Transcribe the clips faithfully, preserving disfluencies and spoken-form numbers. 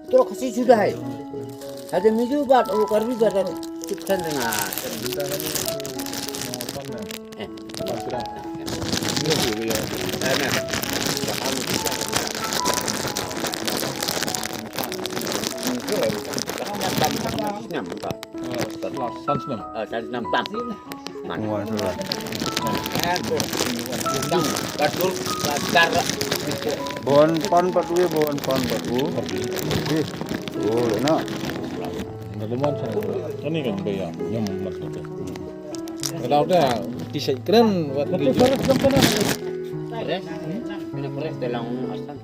Tro kasi sudah hai. Ada miju bat, oh, Karbi bat, ada. Tukang dengan. Eh. Bon pan pat u, bon pan pat u. Ih, oh, na. Kani kan bayar, nyam mat. Kalau dah, ti sa kren, wat. Press, kena press dalam asam.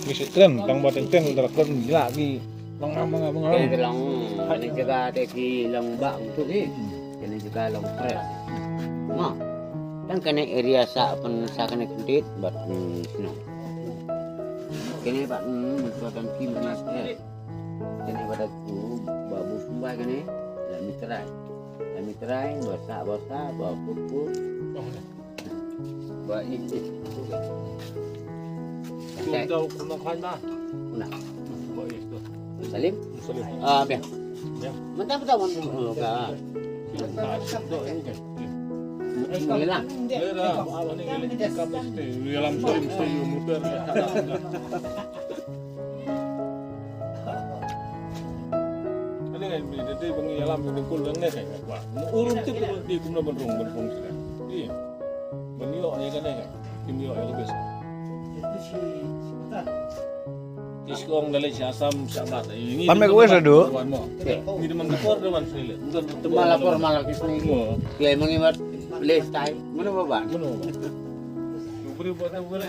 Mesti kren, tang ba teng teng, tara kren gila gi. Long ngam, ngam, ngam. Kena long, kena jaga deh ki long bak tu ki. Kena jaga long press. Ma, tang kena area sa pen sa kena kredit, bat, hmm, sino. Kena bat, hmm, mentua dan ki mana, eh. Kena bat aku, babu sumbai kena, la mitrai. La mitrai, basa, basa, babu pur. Ba, i, i. Tau kuna khan ba. Kuna. Ba, i, tu. Salim? Salim. Ah, biar. Ya. Mentang betul wan dulu ka. Dok, i, kan. Ni lah. Ni lah, awak ni, ni, ni, kam mesti, dalam Salim mesti muter, ya. Ani kan, ni, ni, ni, bang, dalam, ni, kul, ni, kan, wah. Urun tu, urun tu, kumno, ban rung, ban rung, sila. Iya. Ban ïoh ïa kane ka. Kim ïoh ïa ka bes. Ki shkong da leit sha Assam sha Bad. Pan me ka wes adu. Ngi da man ka por da wan sini le. Te ma la por ma la ki sini. Mo. Ki ai ma ngi mat leh stai. Mano ba ban? Mano ba ban? Ubri ba ta ubri.